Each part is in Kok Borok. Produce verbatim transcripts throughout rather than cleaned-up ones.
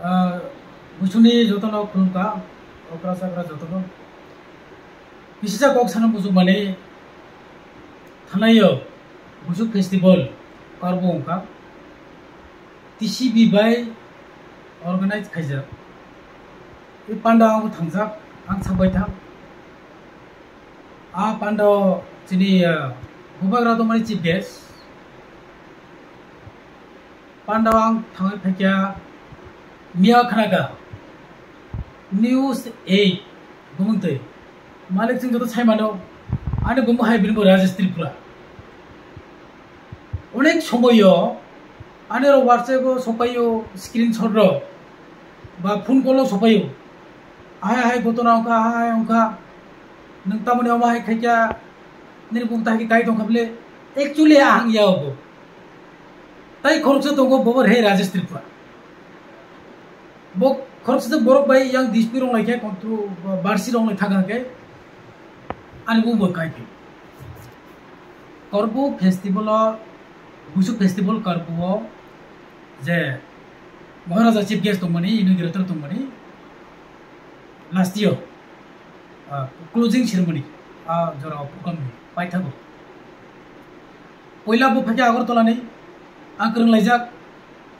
Ah, Buisuni jotono khulumkha, okra chakra jotono. Bisisa kok sana muchungmani thanaio Buisuk Festival Karbo wngkha. T C B bai organize khaijak. I panda ang thangjak, ang sabai thang. A panda o chini, ah, bubagra tongmani chief guest. Panda o ang thangwi phaikha, miya khnakha News eight bumung twi. Malik chwng joto sai mano, ani bumung hai bini bo Rajesh Tripura. Onek somoyo ani ro WhatsApp o sopaio, screenshot ro ba phone call o sopaio. Ahai ahai gotona wngkha, ahai ahai wngkha. Nwng tamoni omo hai khaikha, nini bumung tahai khe kai tongkha bwle. Actually ahang ya obo. Tai khoroksa tongo bobo rhe Rajesh Tripura. Bo khoroksa borok bai yang dispute rok naikhe, kontru barsi rok nai thang khe ani bumung bo kai phi. Karbo festival o, Buisuk festival Karbo o je Maharaja chief guest tongmani, inaugurator tongmani, last year, ah, closing ceremony, ah, jora o program ni paithago. Poila bo phaikha Agartala ni, ang kwrwng laijak,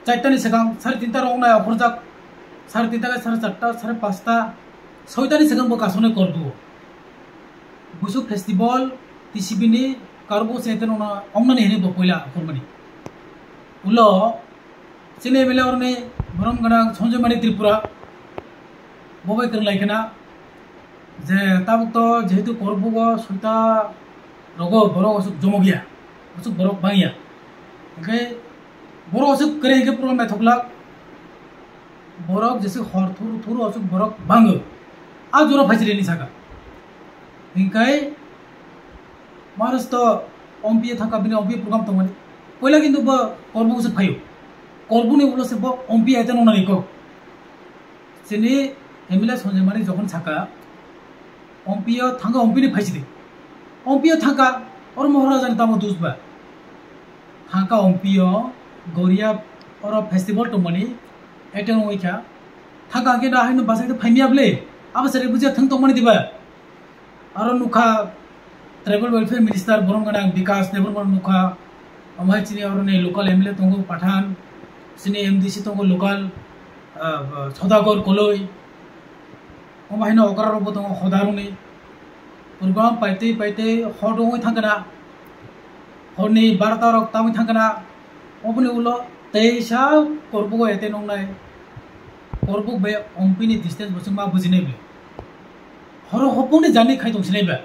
charta ni swkang, sare tinta rok wngnai okhorjak, sare tinta khe sare charta, sare panchta, soita ni swkang bo kasonai Karbo. Buisuk festival, T C B ni Karbo se teno na ongnani hini bo poila okhormani. Ulo, chini M L A oroni borom gwnang Sanjay Mani Tripura, bo bai kwrwng laikhana, je tabuk to jehetu Karbo o soita rogo borok aswk jomogya, aswk borok bangya. Hingkhe borok aswk kwrwi hingkhe program naithok glak, borok jese hor thuru thuru aswk borok bango. A jora phaisiri ni saka. Hingkhe Maharaj to M P thangkha, bini M P program tongmani. Poila kintu bo Karbo se phaio. Karbo ni ulo se bo M P aite nongnani kok. Chini M L A Sanjay Mani jokhon saka, M P o thangkha, M P ni phaisidi. M P o thangkha, oro Maharaja ni tamo dus ba? Thangkha M P o, Goria oro festival tongmani, attend wngwi kha. Thangkha hwnkhe da haino bachai khe phaimiya bwle? Abo chwrai bujiya thwng tongmani diba? Aro nukha Tribal Welfare Minister borom gwnang Bikash Debbarma nukha, omo hai chini oroni local M L A tongo Pathan, chini M D C tongo local, ah, Sodagar Koloi, omo haino okra rokbo tongo hoda rokni. Program paitwi paitwi hor wngwi thangkha na, horni barota rok tangwi thangkha na, oboni ulo teisa Karbo o ete nongnai, Karbo bai M P ni distance bo chwng ma bujinai bwle. Horo hopung ni journey khai tong sinai ba.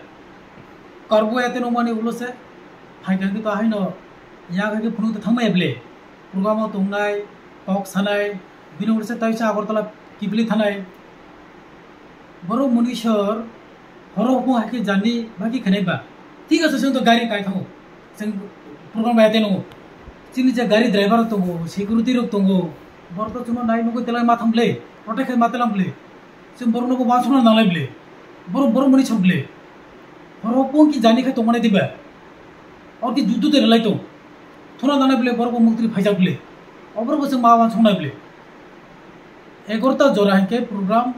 Karbo ete nongmani ulo se phaikha khe to haino ya khai khe phunuk ta thangmaya bwle. Program o tongnai, kok sanai, bini ulo se taisa Agartala kibili thanai. Borok munisor horo hopung hai khe journey baki khenai ba. Thik ase, chwng to gari kai thango. Chwng program bai ate nungo. Chini je gari driver rok tongo, security rok tongo. Borok to chwngno nai nugwi telai ma thang bwle, protect khai ma telang bwle. Chwng borok no bo uansukna nanglai bwle. Borok, borok mani sok bwle. Borok pon ki jani khai tongmani diba. Or ki judu de relai tong. Thuna nanglai bwle, borok bo muktri phaijak bwle. Oborok bo chwng ma uansuknai bwle. Egarota jora hinkhe program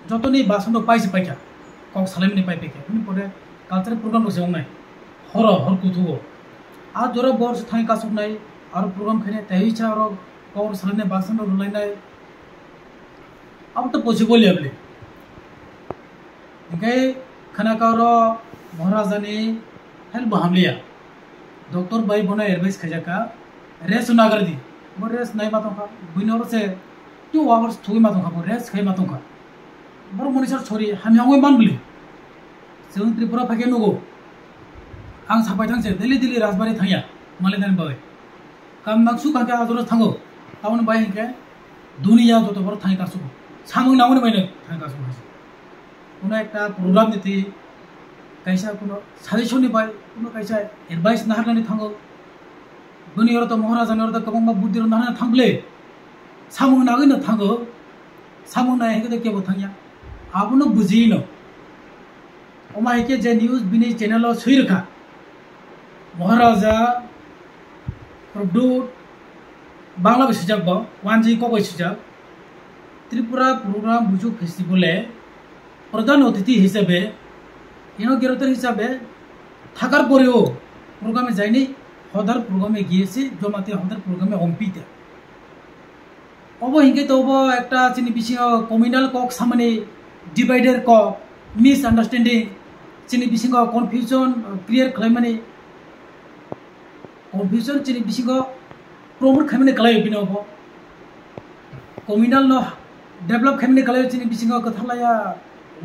jotoni bason rok paisi paikha. Kok salaimani pai paikha. Bini pore cultural program rok se wngnai. Horo, hor kuthugo. A jora bor se thani kasuknai, aro program khainai, tei cha aro kok salainai, bason rok rwlainai. Abo to possible ya bwle. Hinkhe khanaka oro Maharaja ni health bo hamliya. Doctor bai bono advice khaijak kha, rest no nagar di. Bo rest nai ma tongkha, buino oro se two hours thugwi ma tongkha, bo rest khai ma tongkha. Borok moni sar sori hamya wngwi man bwle. Chwng Tripura phaikhe nugo. Ang sapai thang se, daily daily Rajbari thangya, malai nani bagwi. Kam nang su kangkhe ajoro thango. Tamoni bai hinkhe duniya joto borok thangwi kasu. Samung nangmani bai no thangwi kasu. Kuno ekta program ni twi kaisa kuno suggestion ni bai kuno kaisa advice naharnani thango. Bini oro to Maharaja ni oro to kwbangma buddhi rok naharnani thang bwle. Samung nagwi no thango. Samung nai hwnkhe to kebo thangya. Abono bujiwi no. Omo hai khe je news bini channel o swi rwkha. Maharaja Pradyot Bangla bai swijak bo, wanjwi kok bai swijak. Tripura Program Buju Festival e pradhan otithi hisabe, inaugurator hisabe thakar poreo program e jaini hodar program e giyesi, Jamatia hodar program e ompite. Obo hinkhe to obo ekta chini bisingo communal kok samani, divider kok, misunderstanding, chini bisingo confusion create khlaimani, confusion chini bisingo promote khaimani khlai bini obo. Communal no develop khaimani khlai chini bisingo kwthalaiya,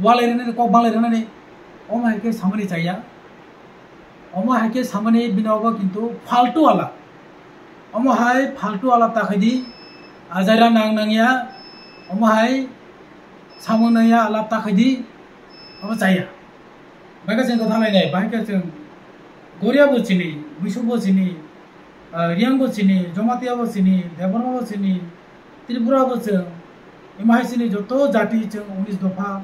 walai rwnani, kok balai rwnani, omo hai khe samani chaya. Omo hai khe samani bini obo kintu faltu ala. Omo hai faltu ala ta khaidi, ajaira nang nangya, omo hai samung nangya ala ta khaidi, omo chaya. Bai khe chwng kwthalai nai, bai khe chwng Goria bo chini, Buisuk bo chini, ah, Riang bo chini, Jamatia bo chini, Debbarma bo chini, Tripura bo chwng, imo hai chini joto jati chwng unis dopha,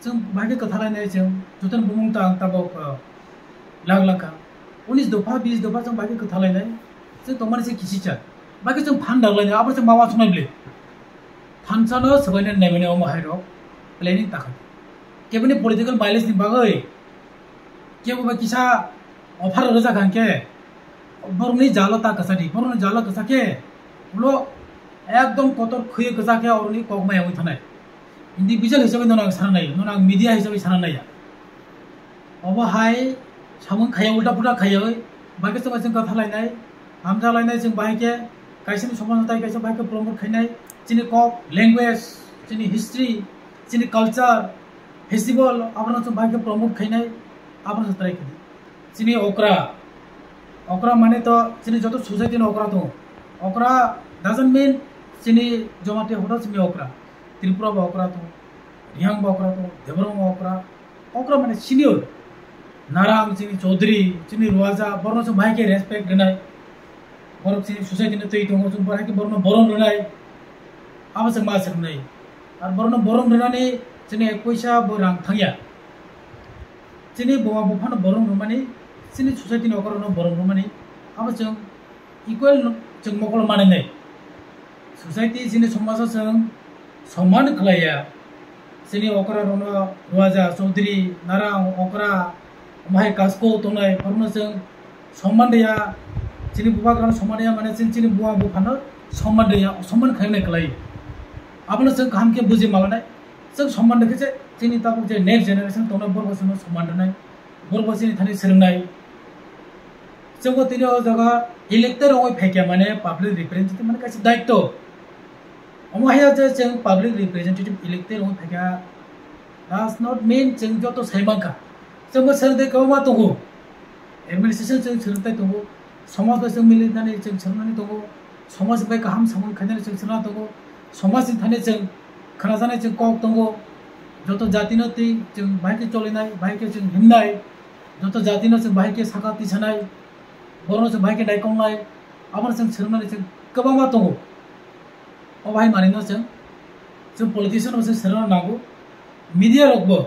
chwng bai khe kwthalai nai chwng, joto ni bumung ta ang tabok, ah, lak lak kha. Unis dopha, bis dopha chwng bai khe kwthalai nai, chwng tongmani se kisi cha. Bai khe chwng phan dak lai nai, abo chwng ma uansuk nai bwle. Thansa no swbai nai nai mani omo hai rok planning ta kha. Keboni political mileage ni bagwi, kebo bai kisa offer rwjak hwnkhe, borokni jalo ta kwchadi, borokni jalo kwchak khe, ulo ekdom kotor khwi kwchak khe oroni kok maya wngwi thanai. Individual hisabe nono ang sana nai, nono ang media hisabe sana nai ya. Obo hai samung khaya, ulta puta khaya, bai khe chwng bai chwng kwtha lainai, hamja lainai chwng bai khe, kaisa ni somaj tai kaisa bai khe promote khainai, chini kok, language, chini history, chini culture, festival, abono chwng bai khe promote khainai, abono chwng try khainai. Chini okra, okra mane to chini joto society ni okra tongo. Okra doesn't mean chini Jamatia hodo chini okra. Tripura bo okra tongo, Rihang bo okra tongo, Debbarma bo okra. Okra mane senior. Narang chini Chaudhary, chini Ruaja, borno chwng bai khe respect rwnai. Borok chini society ni twi tongo, chwng bai khe borno borom rwnai. Abo chwng ma swrwngnai. Ar borno borom rwnani chini ek poisa bo rang thangya. Chini buma buphano borom rwmani, chini society ni okra no borom rwmani, abo chwng equal no chwng mokol manwi nai. Society chini somajo chwng soman khlaiya. Chini okra rokno Ruaja, Chaudhary, Narang, okra, omo hai Kasko tongnai, borokno chwng soman rwya. Chini bubagrano soman rwya mane chwng chini buma buphano soman rwya, soman khlainai khlai. Abono chwng kaham khe buji malanai. Chwng soman rwkhe se chini tabuk je next generation tongnai borokbo chwngno soman rwnai. Borokbo chini thani swrwngnai. Chwngbo tini o jaga elected wngwi phaikha mane public representative mane kaisa daitto. Omo haya je chwng public representative elected wngwi phaikha, does not mean chwng joto sai mankha. Chwngbo swrwngtwi kwbangma tongo. Administration chwng swrwngthai tongo. Somaj bai chwng militani chwng swrwngnani tongo. Somaj bai kaham samung khainani chwng swrwngna tongo. Somaj ni thani chwng khwnajaknai chwng kok tongo. Joto jatino twi chwng bahai khe cholinai, bahai khe chwng himnai. Joto jatino chwng bahai khe saka tisanai, borokno chwng bahai khe naikongnai, abono chwng swrwngnani chwng kwbangma tongo. O bahai manwino chwng, chwng politician bo chwng swrwngna nango. Media rokbo,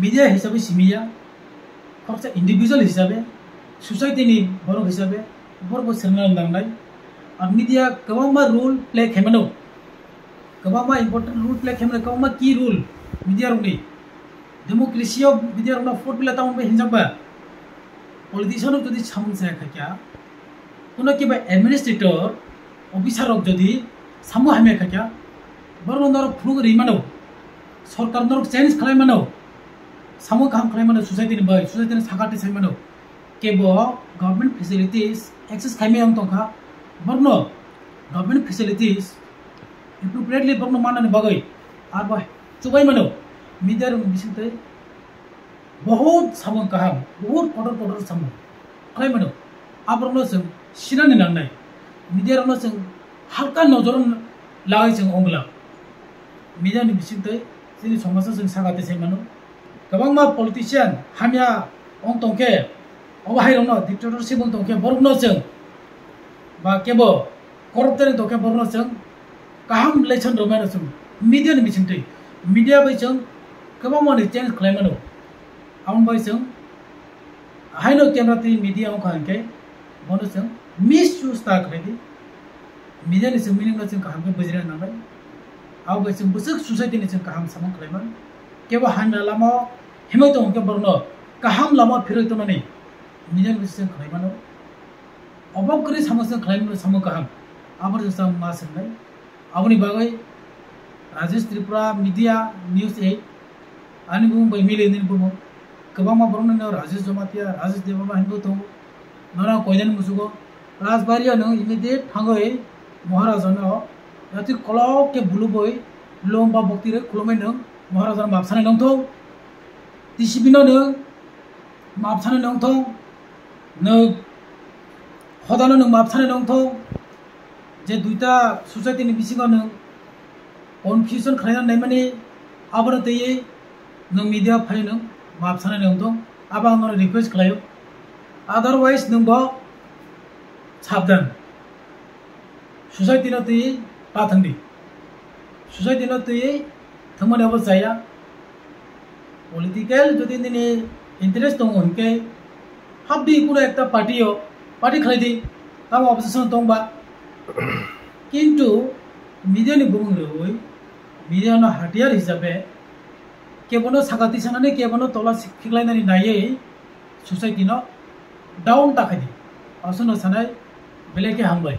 media hisabe simiya, khoroksa individual hisabe, society ni borok hisabe, borokbo swrwngna nangnai. Ar media kwbangma role play khaimano. Kwbangma important role play khaimani, kwbangma key role media rokni. Democracy o media rokno fourth pillar tamo hinjak ba. Politician rok jodi samung chaya khaikha, kuno kiba administrator, officer rok jodi samung hamya khaikha, borok norok phunuk ri mano, sorkar norok change khlai mano, samung kaham khlai mano, society ni bai, society ni sakati sai mano. Kebo government facilities access khaimai wng tongkha, borokno government facilities appropriately borokno mannani bagwi arbo chubai mano. Media rokni bisingtwi bohut samung kaham, bohut kotor kotor samung khlai mano. Aborokno chwng sinani nangnai, media rokno chwng halka nojoro lagwi chwng ongla. Media ni bisingtwi chini somajo chwng sakati sai mano. Kwbangma politician hamya wng tongkhe, obo hai rokno dictatorship wng tongkhe, borokno chwng ba kebo corrupted wng tongkhe, borokno chwng kaham lesson rwmano chwng media ni bisingtwi, media bai chwng kwbangma ni change khlai mano. Aboni bai chwng haino camera twi media wngkha hinkhe bono chwng misuse ta khlai di. Media ni chwng meaning no chwng kaham khe bujina nangnai. Abo bai chwng bwswk society ni chwng kaham samung khlaiman. Kebo hamya lama o himwi tongo khe borokno kaham lama o phirwi tongnani media ni bwswk chwng khlaimano. Obo kwrwi samung chwng khlaimano samung kaham. Abo rwchapma swngnai. Aboni bagwi Rajesh Tripura Media News eight ani bumung bai mili nini bumung. Kwbangma borokno no Rajesh Jamatia, Rajesh Debbarma hinwi tongo. Nono koinani musugo Rajbari o nwng immediate thangwi Maharaja no yatwi kolok khe bulubwi lom ba bokti rwi khulumwi nwng Maharaja no map sanai nongthok. T C B no nwng map sanai nongthok. Nwng hodano nwng map sanai nongthok. Je duita society ni bisingo nwng confusion khlaina naimani abono twiwi nwng media phai nwng map sanai nongthok. Abo ang nono request khlaio. Otherwise nwng bo sabdan. Society no twi ta thangdi. Society no twi thangmani abo chaya. Political jodi nini interest tongo hinkhe habdi kuno ekta party o party khlai di. Tamo opposition tongba. Kintu media ni bumung rwui media no hatiyar hisabe kebono saka tisanani kebono tola khiklainani naiwi society no down ta khaidi. Aswkno sanai belai khe hambai.